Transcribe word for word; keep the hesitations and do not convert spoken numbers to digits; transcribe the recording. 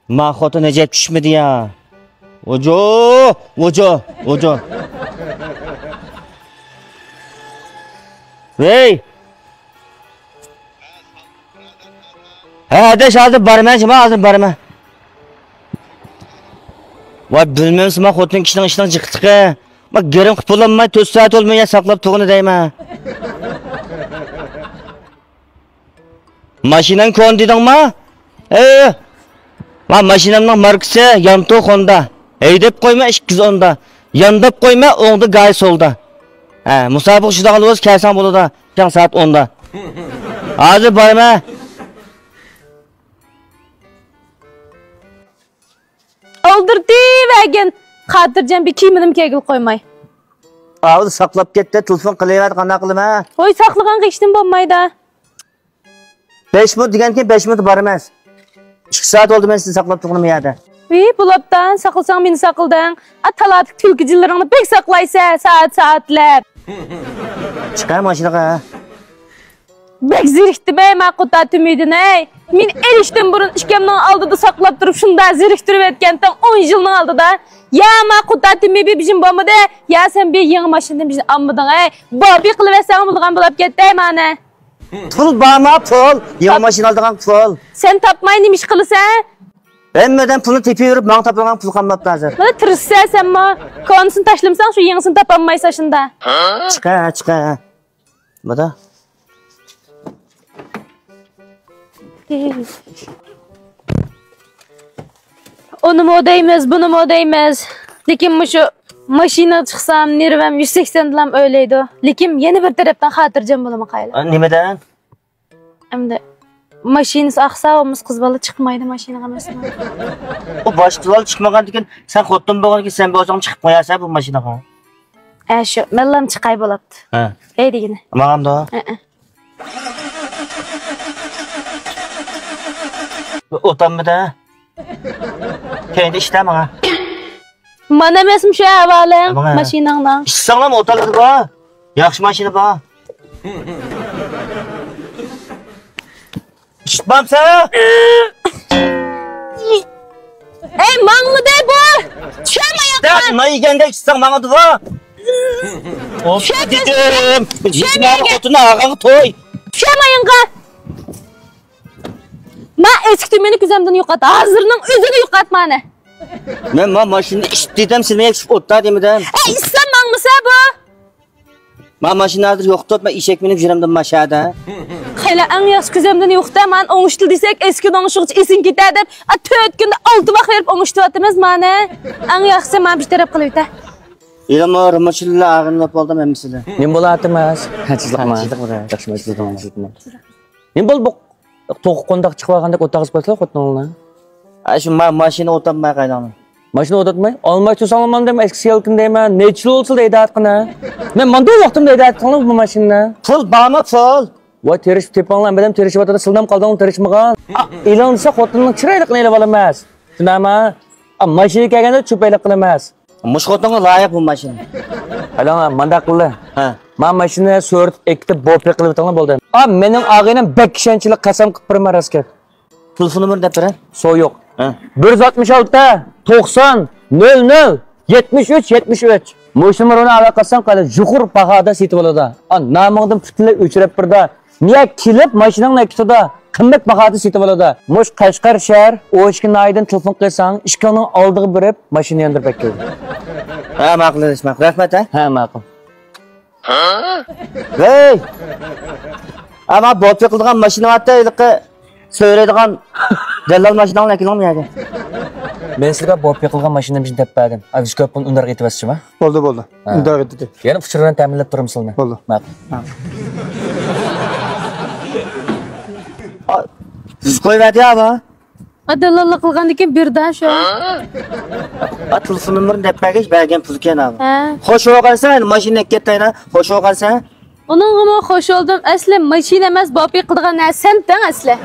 ما خوتۇن ئەجەب چۈشمىدى يا. ۋوجۇ، ۋوجۇ، ۋوجۇ. ۋەي! ھە، ئاداش، ھازىر بارىمەن، شۇما ھازىر بارىمەن. ۋاي، بىلمەمسىما، خوتۇن كىشىنىڭ ئىشىنىڭ جىقلىقى. ما گىرىم قىلىپ بولالماي، تۆت سائەت بولماي يا ساقلاپ تۇرغىنى دەيمەن. ماشىناڭ كونا دېدىڭما؟ ئە، ما ماشىنامنىڭ ماركىسى يانتو خوندا. ھەيدەپ قويما ئىككى يۈز ئوندا. يانداپ قويما ئوڭدا گاي سولدا. ھە، مۇسابىقە شۇنداق بولسا كەلسەڭ بولىدۇ. كەڭ سائەت ئوندا. ھازىر بارىمەن. ئالدىرىتىۋەرگىن. خاتىرجەم بىر كىيىمىنىمۇ كىيگىلى قويماي. ئاۋۇ ساقلاپ كەتتى، تېلېفون قىلىۋەردى، قانداق قىلىمەن؟ ۋوي، ساقلىغانغا ھېچنېمە بولمايدۇ. بەش مىنۇت دېگەنكىن بەش مىنۇت بار ئەمەس. ئىككى سائەت بولدى مەن سىزنى ساقلاپ تۇرغىنىم يەردە. ۋىي، بولۇپتۇ، ساقلىساڭ مېنى ساقلىدىڭ. ئا، تالادىكى تۈلكە جىنلىرىڭنى بەك ساقلايسەن، سائەت-سائەتلەپ. چىقە ماشىنىغا. بەك زېرىكتىم ھەي، ما قۇتا تۈمىدىن ھەي. مېنى ئېلىشتىن بۇرۇن ئىكەمنىڭ ئالدىدا ساقلاپ تۇرۇپ شۇنداق زېرىكتۈرۈۋەتكەنتىڭ ئون يىلنىڭ ئالدىدا. يا ما قۇتا تۈمى بىر بېجىم بولمىدى، يا سەن بىر يېڭى ماشىنىدىن بىزنى ئالمىدىڭ ھەي. بابى قىلىۋەتسەڭ بولىدىغان بولاپ كەتتى ھەي مانا. پۇل بارما پۇل؟ يېڭى تاپ- ماشىنا ئالىدىغان پۇل. سەن تاپماي نېمە ئىش قىلىسەن؟ ھەممىدىن پۇلنى تېپىۋېرىپ، ماڭا تاپىدىغان پۇل قالماپتۇ ھازىر. مانا تىرىشسەن سەنمۇ. كونىسىنى تاشلىمىساڭ، شۇ يېڭىسىنى تاپالمايسەن شۇندا. چىقە، چىقە. بۇدا. ئۇنىمۇ دەيمىز، بۇنىمۇ دەيمىز. لېكىن مۇشۇ ماشىنىغا چىقسام، نېرۋام يۈز سەكسەندىلا ئۆرلەيدۇ. لېكىن يەنە بىر تەرەپتىن خاتىرجەم بولىمەن قايلا. ئا، نېمىدىن؟ ئەمدى ماشىنىسى ئاقسا، بولمىسا قىز بالا چىقمايدۇ ماشىنىغا ئەمەسمۇ. ئۇ باشقا بالا چىقمىغاندىكىن، سەن خوتۇن بولغاندىكىن سەن بولساڭ چىقىپ قويارسەن بۇ ماشىنىغا. ھە، شۇ، مەنلام چىقاي بولاپتۇ. ھە. ھەي دېگىنى. ماڭامدۇ؟ ھەئە. ئولتۇرمىدى. كەينىدە ئىشتە ماڭا. مانا ئەمەسمۇ شۇ ئەھۋالىڭ، ماڭا. ماشىناڭنىڭ. ئىشساڭلام ئولتۇرىدۇ بۇ. ياخشى ماشىنا بۇ. ئىشتمامسەن؟ ئەي، ماڭمىدى بۇ. چۈشەم ئاياققا. نان يېگەندە ئىشساڭ ماڭىدۇ بۇ. چۈشەم دېدىم. چۈشەم يېگەن. خوتۇننى ئاغاڭغا توي. چۈشەم ئاياققا. ما ئەسكى تۈمىنى كۆزۈمدىن يوقات. ھازىرنىڭ ئۆزىنى يوقات مانا. مەن ما ماشىنىنى ئىشت دېدىم، سېنى يەكشىپ ئوتتا دېمىدىم. ئەي، ئىشسام ماڭمىسا بۇ. ما ماشىنا ھازىر يوقىتىپ، مەن ئېشەك مىنىپ يۈرەمدىم ما شەھەردە. خېلى ئەڭ ياخشى كۆزۈمدىن يوقتا، مەن ئوڭۇشتىل دېسەك، ئەسكى ئوڭشۇغۇچە ئېسىڭ كېتە دەپ، ئا، تۆت كۈندە ئالتە ۋاق بېرىپ ئوڭشىتىۋاتىمىز مانا. ئەڭ ياخشىسى مانا بىر تەرەپ قىلىۋېتە. ھېلىمۇ رومۇچىللا ئاغىنىلىق بولدۇم ھەممىسىدىن. نېمە بولۇۋاتىمىز؟ تىنچلىقما؟ تىنچلىق بولدى. ياخشىمۇ ئىشلىدىڭ؟ نېمە بولدى بۇ؟ توخۇ قونداق چىقىۋالغاندەك ئولتۇرغۇزۇپ قويسىلا خوتۇنۇڭنى. ئا، شۇ ما-، ماشىنا ئولتۇرماي قايداڭلار. ماشىنا ئولتۇرتماي؟ ئالماشتۇرساڭلار مانا دەيمەن، ئەسكى سېلىكىنى دەيمەن. نەچچە يىل بولسىلا ھەيدەۋاتقىنى. مەن ماندۇ ۋاقتىمدا ھەيدەۋاتقانلار بۇ ماشىنىنى. پۇل بارمۇ پۇل؟ ۋاي، تىرىشىپ تېپىڭلار، مەدەم تىرىشىۋاتىدۇ، سىلىنام قالدىڭلار تىرىشمىغان. ئا، ئېلىڭ دېسە خوتۇننىڭ چىرايلىقىنى ئېلىۋالىمىز. شۇنداقمۇ؟ ئا، ماشىنا كەلگەندە چۆپەيلىك قىلىمىز. مۇشۇ خوتۇنغا لايىق بۇ ماشىنا. قاراڭلار، مانداق قىلدى. ھە. ما ماشىنىنى سۈرىتىپ ئېكىتىپ بوپى قىلىۋېتىڭلار بولدى. ئا، مېنىڭ ئاغىنەم بەك ئىشەنچلىك، قەسەم قىلىپ بېرىمەن راست گەپ. تېلېفون نومۇرىنى دەپ بېرە. سو يوق. ھە. بىر يۈز ئاتمىش ئالتە، توقسان، نۆل نۆل، يەتمىش ئۈچ، يەتمىش ئۈچ. مۇشۇ نومۇرنى ئالاقە قىلساڭ قايلا يۇقىرى باھادا سېتىۋالىدۇ. ئا، نامىڭدىن پۈتۈنلەي ئۆچۈرۈپ بېرىدۇ. نىيە كېلىپ ماشىناڭنى ئەكېتىدۇ، قىممەت باھادا سېتىۋالىدۇ. مۇشۇ قەشقەر شەھەر ئوشكى ناھىيەدىن تېلېفون قىلساڭ، ئىشىكىڭنىڭ ئالدىغا بېرىپ ماشىنا ياندۇرۇپ ئەكېلىدۇ. ھە، ماقۇل، ئەدىش، ماقۇل. رەھمەت، ھە؟ ھە، ماقۇل. ھەي! ئەمما بوپى قىلىدىغان ماشىنا بارتتى، ھېلىقى سۆرەيدىغان دەللال ماشىناڭنى ئەكېلىڭمۇ يەرگە. مەن سىلىگە بوپى قىلىدىغان ماشىنىنى بىزنى دەپ بەردىم. ئا، بىز كۆپ پۇلنى ئۇندۇرغا ئېتىۋەتسىچۇ ما؟ بولدى، بولدى. ھە. ئۇنداق ئېتىدۇ. يەنە ئۇچۇر بىلەن تەمىنلەپ تۇرىمىز سىلىنى. بولدى. ماقۇل. ھە. ئا، سىز قويۇۋەردى يا، ئا؟ ئا، دەللاللىق قىلغاندىن كېيىن بىردە شۇ. ئا، تېلېفون نومۇرىنى دەپ بەرگەچ بەرگەن پۇلكەن ئا. ھە. خوش بولغانسەن، ماشىنا ئەكەتتەينا. خوش بولغانسەن. ئۇنىڭغىمۇ خوش بولدۇم. ئەسلى ماشىنا ئەمەس، بوپى قىلىدىغان نەرسە سەنتىڭ ئەسلى.